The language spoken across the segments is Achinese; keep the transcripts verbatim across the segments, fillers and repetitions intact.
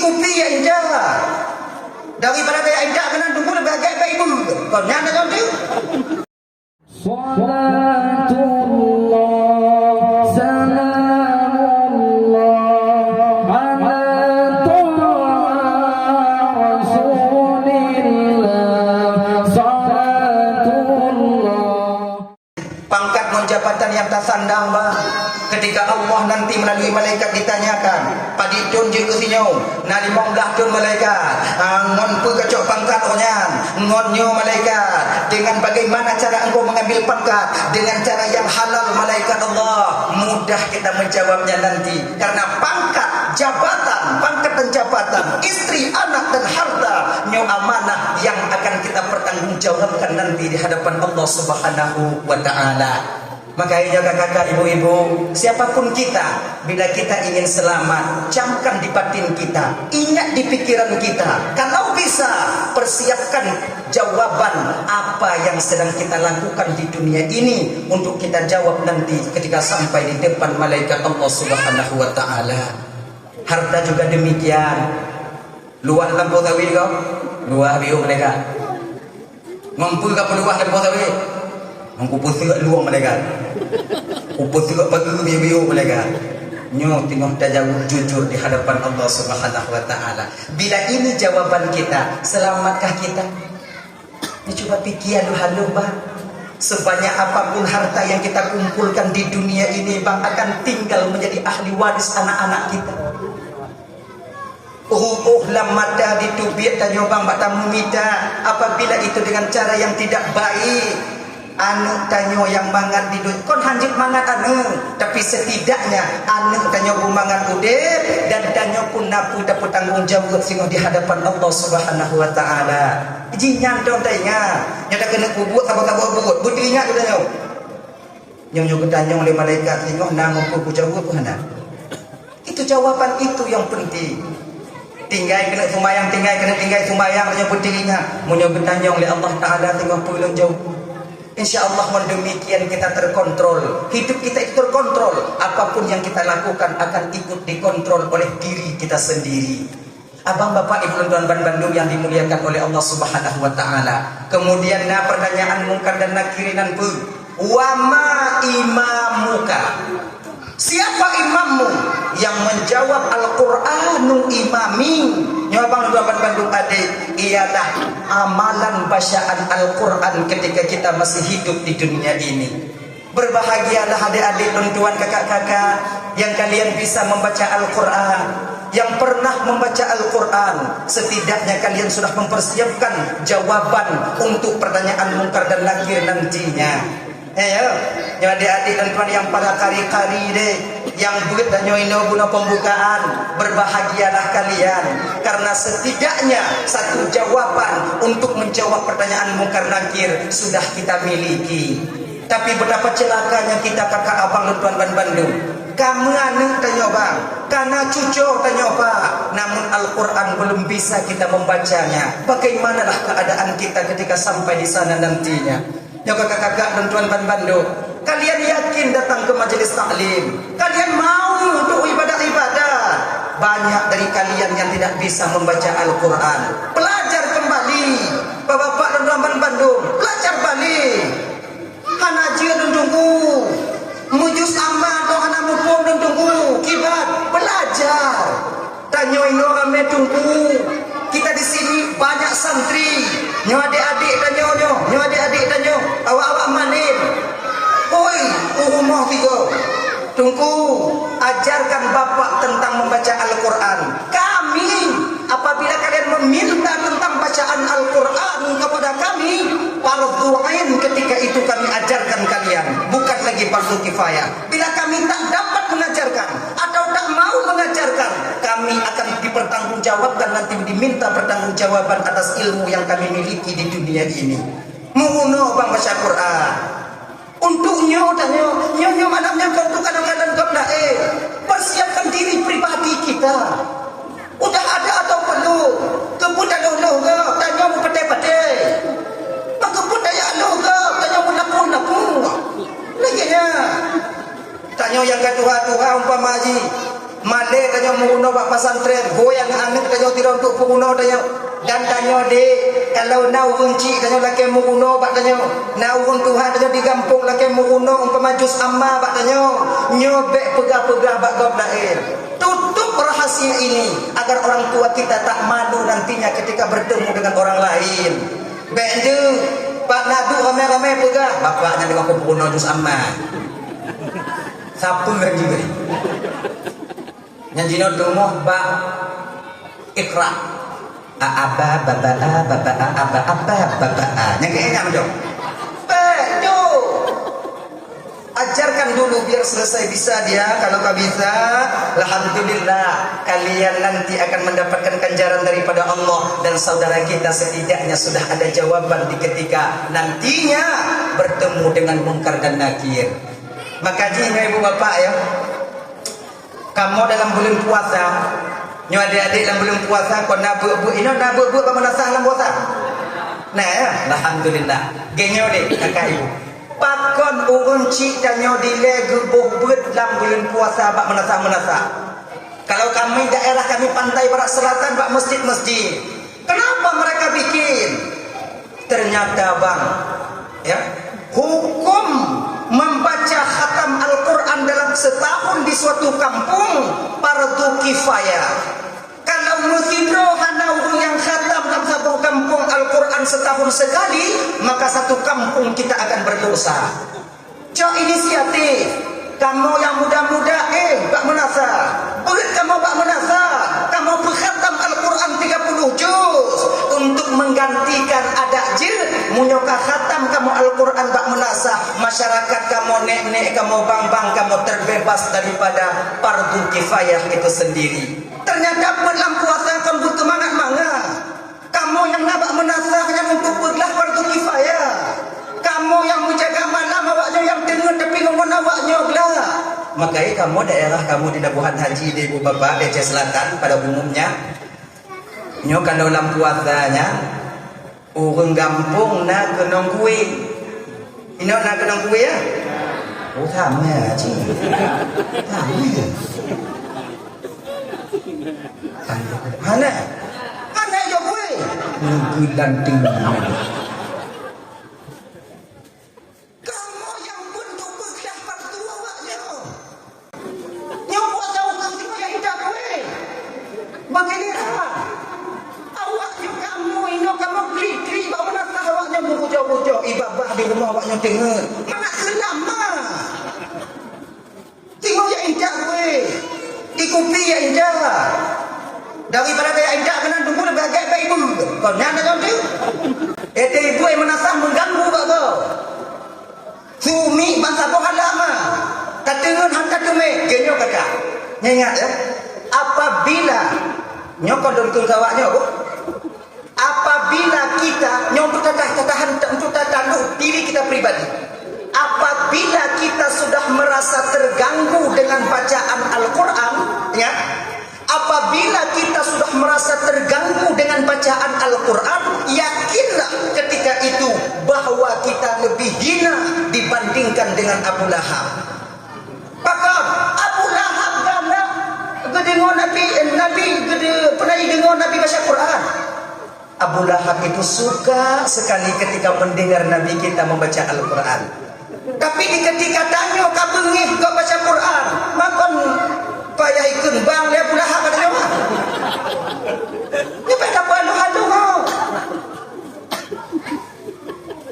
Kupi ya indah. Daripada ya indah kena tunggu lebih agak baik ibu. Kau nyana kau tu. Salatullah, salamullah, ala taha Rasulillah, salatullah. Pangkat ngon jabatan nyang tasandang, bah. Ketika Allah nanti melalui malaikat ditanyakan, "Padit thon jeuet keu sinyoe?" "Na limong blaih thon, malaikat." "Ah, ngon peue kacok pangkat oh nyan?" "Ngon nyoe, malaikat." "Dengan bagaimana cara engkau mengambil pangkat?" "Dengan cara yang halal, malaikat Allah." Mudah kita menjawabnya nanti. Karena pangkat, jabatan, pangkat dan jabatan, istri, anak dan harta, nyoe amanah yang akan kita pertanggungjawabkan nanti di hadapan Allah Subhanahu wa Ta'ala. Maka, hai kakak-kakak, ibu-ibu, siapapun kita, bila kita ingin selamat, camkan di batin kita, ingat di pikiran kita. Kalau bisa, persiapkan jawaban apa yang sedang kita lakukan di dunia ini untuk kita jawab nanti ketika sampai di depan malaikat Allah Subhanahu wa Ta'ala. Harta juga demikian. Luwah lampôh sawét kau, luwah biôh malaikat. Ngon peue ka peuluwah lampôh sawét? Ngon kupeuseuk luwang malaikat. Kupeuseuk pageue biôh-biôh malaikat. Nyoe teungoh tajaweueb jujur di hadapan Allah Subhanahu wa Ta'ala. Bila ini jawaban kita, selamatkah kita? Ni cuba pikia dua hal, bah. Sebanyak apapun harta yang kita kumpulkan di dunia ini, bang, akan tinggal menjadi ahli waris anak-anak kita. Ueh-ueh lam mata jiteubiet tanyoe, bang, bak tameumita, apabila itu dengan cara yang tidak baik, aneuk tanyoe nyang mangat di dunia, kon hanjeuet mangat aneuk, tapi setidaknya aneuk tanyoe beumangat udeb dan tanyoe pun na peue tapeutanggong jaweueb singoh di hadapan Allah Subhanahu wa Ta'ala. Jih nyan dong taingat, nyoe takeuneuk peubuet saboh-saboh buet, beuteuingat geutanyoe. Nyoe, nyoe geutanyong lé malaikat singoh na ngon peue kujaweueb hana? Itu jawaban itu yang penting. Tinggai keuneuk seumayang, tinggai keuneuk tinggai seumayang, nyoe beuteuingat. Meunyoe geutanyong lé Allah Ta'ala singoh peue lôn jaweueb. Insya Allah, ngon demikian kita terkontrol. Hidup kita itu terkontrol. Apapun yang kita lakukan akan ikut dikontrol oleh diri kita sendiri. Abang, bapak, ibu, lôn tuan ban bandum yang dimuliakan oleh Allah Subhanahu wa Ta'ala. Kemudian na pertanyaan Mungkar dan Nakir nan peue? "Wa ma imamuka?" Siapa imammu? Yang menjawab, "Al-Qur'anu imami." Nyoe, abang, lôn tuan ban bandum adék, ialah amalan bacaan Al-Qur'an ketika kita masih hidup di dunia ini. Berbahagialah adik-adik lôn tuan, kakak-kakak, yang kalian bisa membaca Al-Quran, yang pernah membaca Al-Quran. Setidaknya kalian sudah mempersiapkan jawaban untuk pertanyaan Mungkar dan Nakir nantinya. Eh, ya. Ya, adik-adik lôn tuan yang para kari-kari deh, yang buet tanyoe inoe guna pembukaan, berbahagialah kalian, karena setidaknya satu jawaban untuk menjawab pertanyaan Mungkar Nakir sudah kita miliki. Tapi betapa celakanya kita, kakak abang lôn tuan ban bandum. Ka meuaneuk tanyoe bang, ka na cucoe tanyoe pak, namun Al-Quran belum bisa kita membacanya. Bagaimanalah keadaan kita ketika sampai di sana nantinya? Nyoe kakak-kakak lôn tuan ban bandum, kalian yakin datang ke majelis taklim? Kalian mau untuk ibadah-ibadah? Banyak dari kalian yang tidak bisa membaca Al-Quran. Belajar kembali. Bapak-bapak lôn tuan ban bandum, belajar balik. Hana jeuet lôn tunggu. Meujuz amma atau hana muphom lôn tunggu. Kiban, belajar. Tanyoe inoe ramé tunggu. Kita di sini banyak santri. Nyoe adik-adik tanyoe nyoe, nyoe adik-adik tanyoe. Awak-awak malem. Oi, u rumoh tiga. Tunggu, ajarkan bapak tentang membaca Al-Quran. Kami, apabila kalian meminta tentang bacaan Al-Quran kepada kami, fardu ain ketika itu kami ajarkan kalian, bukan lagi fardu kifayah. Bila kami tak dapat mengajarkan atau tak mau mengajarkan, kami akan dipertanggungjawabkan nanti, diminta pertanggungjawaban atas ilmu yang kami miliki di dunia ini. Meurunoe bang baca Quran. Untuk nyoe tanyoe, nyoe, nyoe malam nyoe keu kadang-kadang gop laén. Persiapkan diri pribadi kita. Udah ada atau belum? Keupeue taloh-loh gop, tanyoe meupatéh-patéh. Maka keupeue tajak loh gop, tanyoe meulapor-lapor. Lagèe nyan. Tanyoe nyang ka tuha-tuha umpama jih, malèe Tanyoe meurunoe bak pesantren, ho nyang aneuk tanyoe sidroe untuk peurunoe tanyoe. Dan tanyoe dek, kalau na ureuëng chik tanyoe lakée meurunoe bak tanyoe, na ureuëng tuha tanyoe di gampông lakée meurunoe umpama juz amma bak tanyoe, nyoe bék peugah-peugah bak gob laén. Tutup rahasia ini agar orang tua kita tak malu nantinya ketika bertemu dengan orang lain. Bék jeuet, pat na duek ramé-ramé peugah, "Bapak nyan deungoe peurunoe juz amma." Sapeue lagée nyan? Nyang jinoe teungoh bak Iqra. A, a, ba, ba, ba, a, ba, ba, a, a, ba, a, ba, ba, a. Nyang keu nyang dong. Betul. Ajarkan dulu biar selesai bisa dia. Kalau ka bisa, alhamdulillah, kalian nanti akan mendapatkan ganjaran daripada Allah, dan saudara kita setidaknya sudah ada jawaban di ketika nantinya bertemu dengan Mungkar dan Nakir. Maka jih, ibu bapak, ya. Kamoe dalam buleuen puasa, nyoe adék-adék lam buleuen puasa kon na beuet-beuet, inoe na beuet-beuet bak meunasah lam puasa? Nah, ya, alhamdulillah. Geuh nyoe deh, kakak ibu. Pakon ureuëng chik tanyoe dilée geuboh beuet lam buleuen puasa bak meunasah-meunasah? Kalau kami, daerah kami Pantai Barat Selatan, bak masjid-masjid. Kenapa mereka bikin? Ternyata, bang, ya, hukum membaca khatam Al-Quran dalam setahun di suatu kampung fardu kifayah. Kalau meusidroe hana ureuëng nyang khatam lam saboh kampung Al-Quran setahun sekali, maka satu kampung kita akan berdosa. Cok inisiatif. Kamoe nyang muda-muda, eh, bak meunasah. Beuet kamoe bak meunasah. Kamoe peukhatam Al-Quran tiga puluh juz untuk menggantikan adat jeuet. Meunyoe ka khatam kamoe Al-Quran bak meunasah, masyarakat kamoe, nek-nek kamoe, bang-bang kamoe terbebas daripada fardu kifayah itu sendiri. Ternyata peuet lam puasa kon buet keumangat mangat. Kamoe nyang na bak meunasah nyan untuk peuglah fardu kifayah. Kamoe nyang meujaga malam, awak nyoe nyang teungeut tapi ngon awak nyoe glah. Makajih kamoe daerah kamoe di Labuhan Haji, di ibu bapak, di Aceh Selatan pada umumnya. Nyoe kalau lam puasa nyan, ureuëng gampông na keunong kue. Inoe na keunong kue, ya? Oh, sama, cik. Sama. Hana. Hana jok kue. Nunggu dan tinggi. Kamoe nyang peuet tupeugah bak tuha awak nyoe. Nyoe buet jauh keu sinoe nyang intat kue. Bagaimana? Awak nyoe kamoe inoe kamoe klik-klik bak meunasah awak nyoe meugujoh-gujoh. Ié babah di rumoh awak nyoe teungeut. Mangat seulama. Singoh jak intat kue. Di kupi jak intat. Daripada jak intat keunan tunggu leubeh agak bak ibu. Kon nyan dah tu. Eh, ibu yang meunasah mengganggu bak kau. Sumi bansa boh alam ah. Tateungeut han tateumé, geuh nyoe kakak. Nyoe ingat ya. Apabila nyoe kon lôn kheun keu awak nyoe, Bu. Apabila kita, nyoe untuk tatah, tatahan, untuk tataluk diri kita pribadi. Apabila kita sudah merasa terganggu dengan bacaan Al-Quran, ya, apabila kita sudah merasa terganggu dengan bacaan Al-Quran, yakinlah ketika itu bahwa kita lebih hina dibandingkan dengan Abu Lahab. Pakon Abu Lahab galak geudeungoe Nabi, Nabi geude-, pernah jideungoe Nabi baca Quran. Abu Lahab itu suka sekali ketika mendengar Nabi kita membaca Al-Quran. Tapi di ketika tanyoe ka beungéh keu baca Quran, makon payah ikheun bang lé Abu Lahab, kata nyoe. Nyoe payah ka peualu-alu, ha.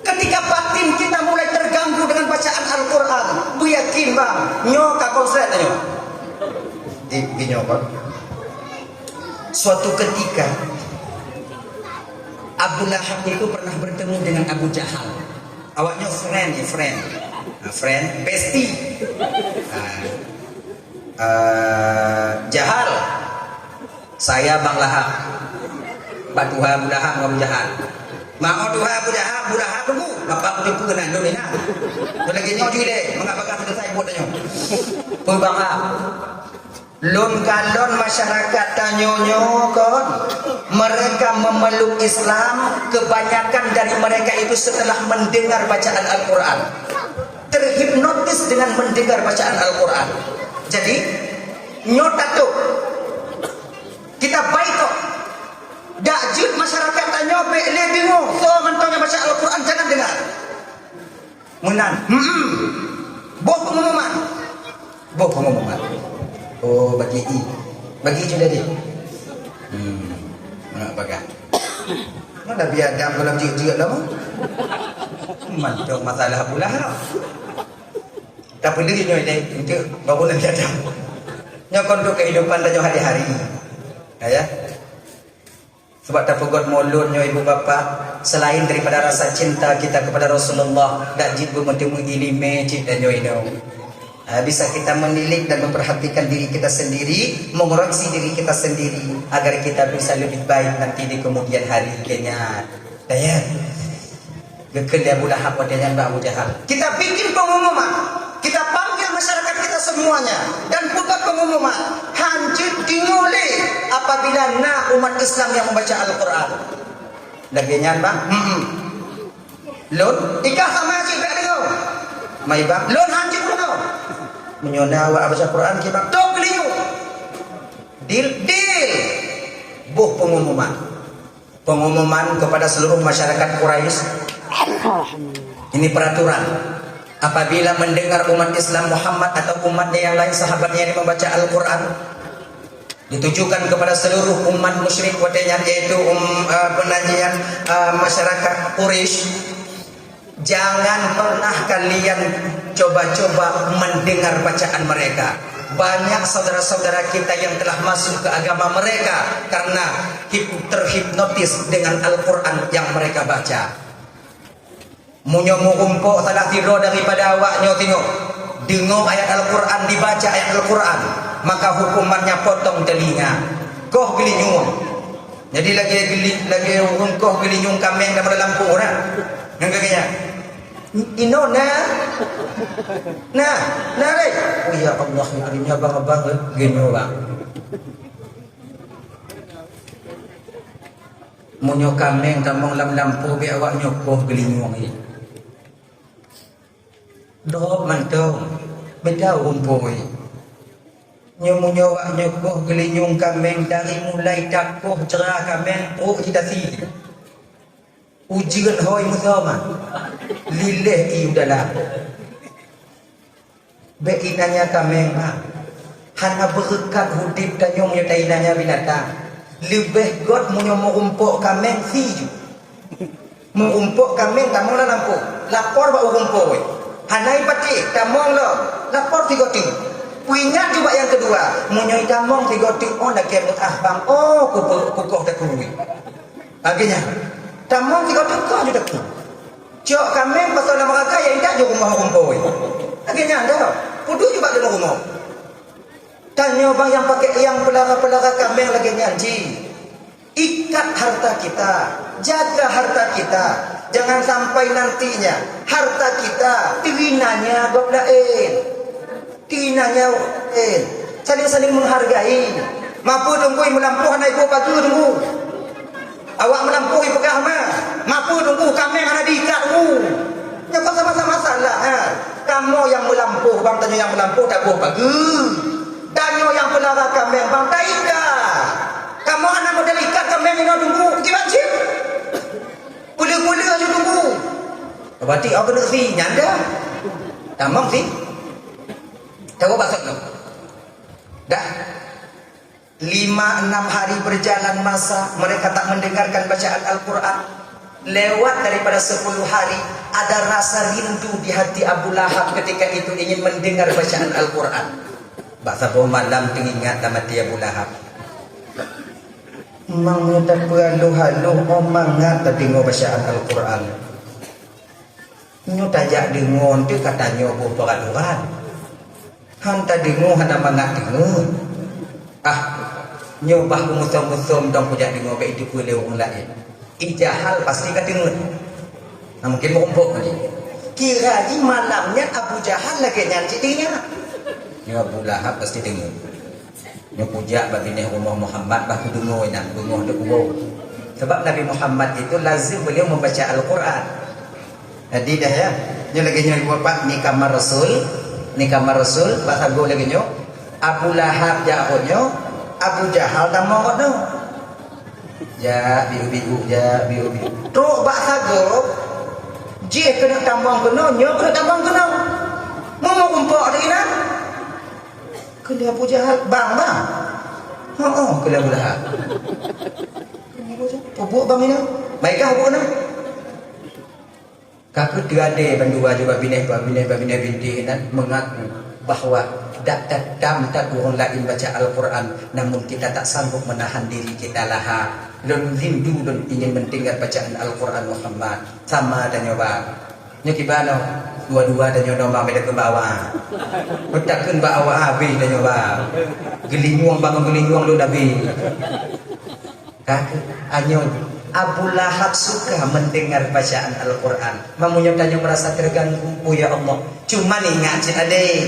Ketika batin kita mulai terganggu dengan bacaan Al-Quran, beuyakin bang, nyoe ka konslet nyoe. Di, di nyoe, Bang. Suatu ketika, Abu Lahab itu pernah bertemu dengan Abu Jahal. Awaknya friend, ya, friend. Nah, friend, bestie. Nah, eh, Jahal, saya Bang Lahab. Bak tuha Abu Lahab ngon Abu Jahal. Mau tuha Abu Jahal, Abu Lahab tunggu. Bapak udah pernah dulu ni nah. Lagi nyoe deh, mengapa kau selesai buat tanya? Pun Bang Lahab. Lôn kalon masyarakat tanyoe nyoe kon, mereka memeluk Islam, kebanyakan dari mereka itu setelah mendengar bacaan Al-Quran. Terhipnotis dengan mendengar bacaan Al-Quran. Jadi, nyoe tatôp, Bék lé deungoe, soe mantong nyang baca Al-Quran jangan dengar. Meunan. Hmm. Boh pengumuman. Boh pengumuman. Oh, bagi i. Bagi i sudah deh. Hmm. Nak pegang. Mana biadab dalam jeuet-jeuet lama? Mantong masalah pula. Tapi lagi nyoe deh, untuk bangunan biadab. Nyoe kon untuk kehidupan dan hari-hari. Ya. Sebab tapeugöt mulod nyoe ibu bapak, selain daripada rasa cinta kita kepada Rasulullah, dak jeuet beumeuteumé iéleumé cit tanyoe inoe. Ah, bisa kita menilik dan memperhatikan diri kita sendiri, mengoreksi diri kita sendiri, agar kita bisa lebih baik nanti di kemudian hari, keu nyan. Dah ya? Geukheun lé Abu Lahab watée nyan bak Abu Jahal. Kita bikin pengumuman. Kita panggil masyarakat kita semuanya dan peugah pengumuman. Hanjeuet deungoe lé apabila na umat Islam yang membaca Al-Quran. Lagée nyan, Bang? Hmm. Lôn, ikah sama cit bék deungoe. Mai, Bang. Lôn hanjeuet deungoe. Meunyoe na awak baca Quran, kibang. Tok geulinyueng. Deal, deal. Boh pengumuman. Pengumuman kepada seluruh masyarakat Quraisy. Ini peraturan. Apabila mendengar umat Islam Muhammad atau umatnya yang lain, sahabatnya ini membaca Al-Quran, ditujukan kepada seluruh umat musyrik watée nyan, yaitu um, eh, penanjian, eh, masyarakat Quraisy. Jangan pernah kalian coba-coba mendengar bacaan mereka. Banyak saudara-saudara kita yang telah masuk ke agama mereka karena hip- terhipnotis dengan Al-Quran yang mereka baca. Meunyoe meurumpok salah sidroe daripada awak nyoe singoh, deungoe ayat Al-Quran, dibaca ayat Al-Quran, maka hukumannya potong telinga, koh geulinyueng. Jadi lagée geli-, lagée ureuëng koh geulinyueng kaméng dan pada lampu na. Ngon geuh nyan. Inoe na. Na, na lé. Oh ya Allah, ya Allah, abang-abang geulinyueng bang. Meunyoe kaméng tamong lam lampu, bék awak nyoe koh geulinyueng. Drob mantong, mita rumpoi. Nyoe meunyoe awak nyoe koh geulinyueng kaméng dari mulai takoh cra kaméng trok jitasi. Ujeuen hôi meusoe mah. Liléh ié u dalam. Bék inanya kaméng mah. Hana beureukat udeb tanyoe meunyoe tainanya binatang. Leubeh gét meunyoe meurumpok kaméng si ju. Meurumpok kaméng tamong lam lampôh, lapor bak ureuëng po wéh. Hana ipatéh, tamong lom, lapor sigoe teuk. Peuingat ju bak nyang keudua, meunyoe tamong sigoe teuk, oh, lakée meu'ah bang, oh, kupe-, kukoh takui. Lagée nyan, tamong sigoe teuk, koh ju takui. Cok kaméng pasoe lam raka, ya indak ju rumoh ureuëng po wéh. Lagée nyan dah, peuduek ju bak dalam rumoh. Tanyoe bang nyang pakai nyang peulara-peulara kaméng lagée nyan jih. Ikat harta kita, jaga harta kita. Jangan sampai nantinya harta kita teuinanya gob laén. Teuinanya gob laén. Saling-saling menghargai. Mapeue teungku meulampôh hana iboh pageue teungku. Awak meulampôh ipeugah ma. Mapeue teungku kaméng hana diikat teungku. Nyoe kon sama-sama salah, ha. Kamoe nyang meulampôh, bang tanyoe nyang meulampôh taboh pageue. Tanyoe nyang peulara kaméng bang taikat. Kamoe hana model ikat kaméng inoe teungku, kiban cit. Peuleu-peuleu aju teungku. Berarti awak keuneuk si nyan dah. Tamong si. Tahu maksud tu? Dah. Lima enam hari berjalan masa, mereka tak mendengarkan bacaan Al-Quran. Lewat daripada sepuluh hari, ada rasa rindu di hati Abu Lahab ketika itu ingin mendengar bacaan Al-Quran. Bak saboh malam teuingat lam até Abu Lahab. Mang nyoe tapeualoh-aloh, oh mangat tadeungoe bacaan Al-Quran. Nyoe tajak deungoe teuh ka tanyoe boh peuraturan. Han tadeungoe hana mangat deungoe. Ah, nyoe bah kumusom-musom dong kujak deungoe bék jiteupeu lé ureuëng laén. I Jahal pasti ka deungoe. Nah, mungkin meurumpok tadi. Kira di malam nyan Abu Jahal lagée nyan cit deungoe. Nyoe Abu Lahab pasti deungoe. Nyoe kujak bak binéh rumoh Muhammad bah kudeungoe nyan beungoh deuek uroe. Sebab Nabi Muhammad itu lazim beliau membaca Al-Quran. Jadi dah ya, nyoe lagée nyoe ibu bapak ni kamar Rasul, ni kamar Rasul, bak sagoe lagée nyoe. Abu Lahab jak rot nyoe, Abu Jahal tamong rot nyoe. Jak, biu-biu, jak, biu-biu. Trok bak sagoe, jih keuneuk tamong keunoe, nyoe keuneuk tamong keunoe. Meunyoe umpok di inan, kheun lé Abu Jahal, "Bang, bang." "Heeh," kheun lé Abu Lahab. Kheun lé Abu Jahal, "Peubuet bang inong." "Baiklah, buet inong." Ka keuh teuadée bandua jih bak binéh, bak binéh, bak binéh binti nyan meungaku bahwa dak tatam that ureuëng laén baca Al-Quran, namun kita tak sanggup menahan diri kita lahap. Lôn rindu lôn ingin mendengar bacaan Al-Quran Muhammad. Sama tanyoe bang. Nyoe kiban nyoe, dua-dua tanyoe nyoe bang beda keu bak awak. Beutakheun bak awak habéh tanyoe bang. Geulinyueng bang geulinyueng lôn habéh. Ka keuh, nyoe, Abu Lahab suka mendengar bacaan Al-Quran. Meunyoe tanyoe merasa terganggu, oh ya Allah. Cuman ingat cit adé,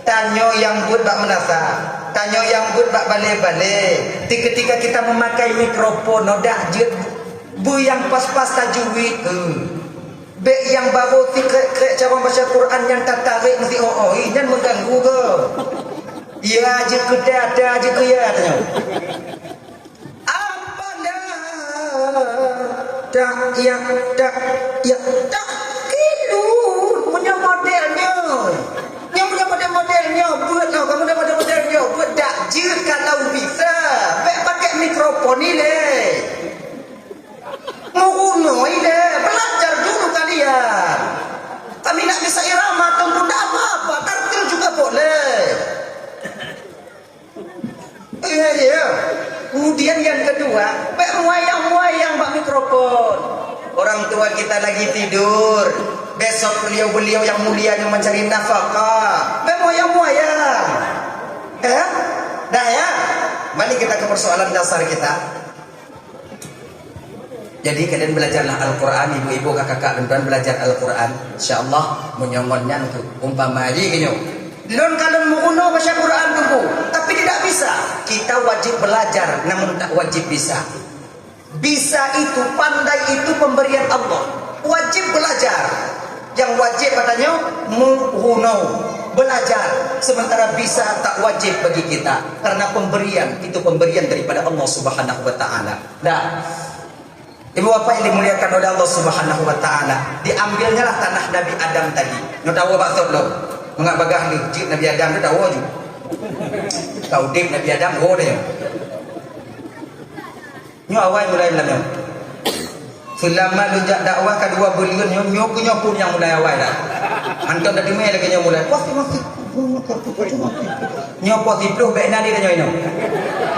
tanyoe nyang buet bak meunasah, tanyoe nyang buet bak balée-balée. Di ketika kita memakai mikrofon, nodak jeuet beu nyang pas-pas tajwid keuh. Bék nyang bagoe sikrek-krek cara baca Quran nyang tatarék meusi oh-oh, ih, nyan mengganggu keuh. Ya jeuet keu da, da jeuet keu ya tanyoe. Apa dah? Tak, ya, tak, ya, tak. Kilu, punya model nyoe. Nyoe punya model-model nyoe, buet nyoe, kamu dah model-model nyoe, buet dak jeuet kalau bisa. Bék pakai mikrofon ni leh. Meurunoe leh, belajar dulu kalian. Kami nak bisa irama, tunggu tak apa-apa, tartil juga boleh. Iya, iya. Kemudian yang kedua, bék muayang-muayang bak mikrofon. Orang tua kita lagi tidur. Besok beliau-beliau yang mulia yang mencari nafkah. Bék muayang-muayang. Ya? Dah ya? Balik kita ke persoalan dasar kita. Jadi kalian belajarlah Al-Quran, ibu-ibu, kakak-kakak, tuan-tuan belajar Al-Quran. Insya Allah, meunyoe ngon nyan tu, umpama jih nyoe. Lôn ka lôn meurunoe baca Quran teungku, tapi tidak bisa. Kita wajib belajar, namun tak wajib bisa. Bisa itu, pandai itu pemberian Allah. Wajib belajar. Yang wajib katanya meurunoe, belajar. Sementara bisa tak wajib bagi kita, karena pemberian itu pemberian daripada Allah Subhanahu wa Taala. Dah. Ibu bapak yang dimuliakan oleh Allah Subhanahu wa Taala, diambilnyalah tanah Nabi Adam tadi. Nyoe tawoe bak sot lom. Mangat bagaih lé jeuet Nabi Adam tu tawoe ju. Ka udeb Nabi Adam, oh, dah nyoe. Nyoe awai mulai malam nyoe. Seulama lôn jak dakwah ka dua buleuen nyoe, nyoe keuh nyoe phon nyang mulai awai dah. Hantom tadeungoe lagée nyoe mulai. Pos, pos, pos. Nyoe pos siplôh bék na di tanyoe nyoe.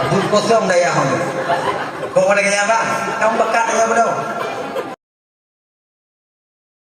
Buet kosong dayah nyoe. Kok lagée nyan, Bang? Nyang bakat nyoe bunoe.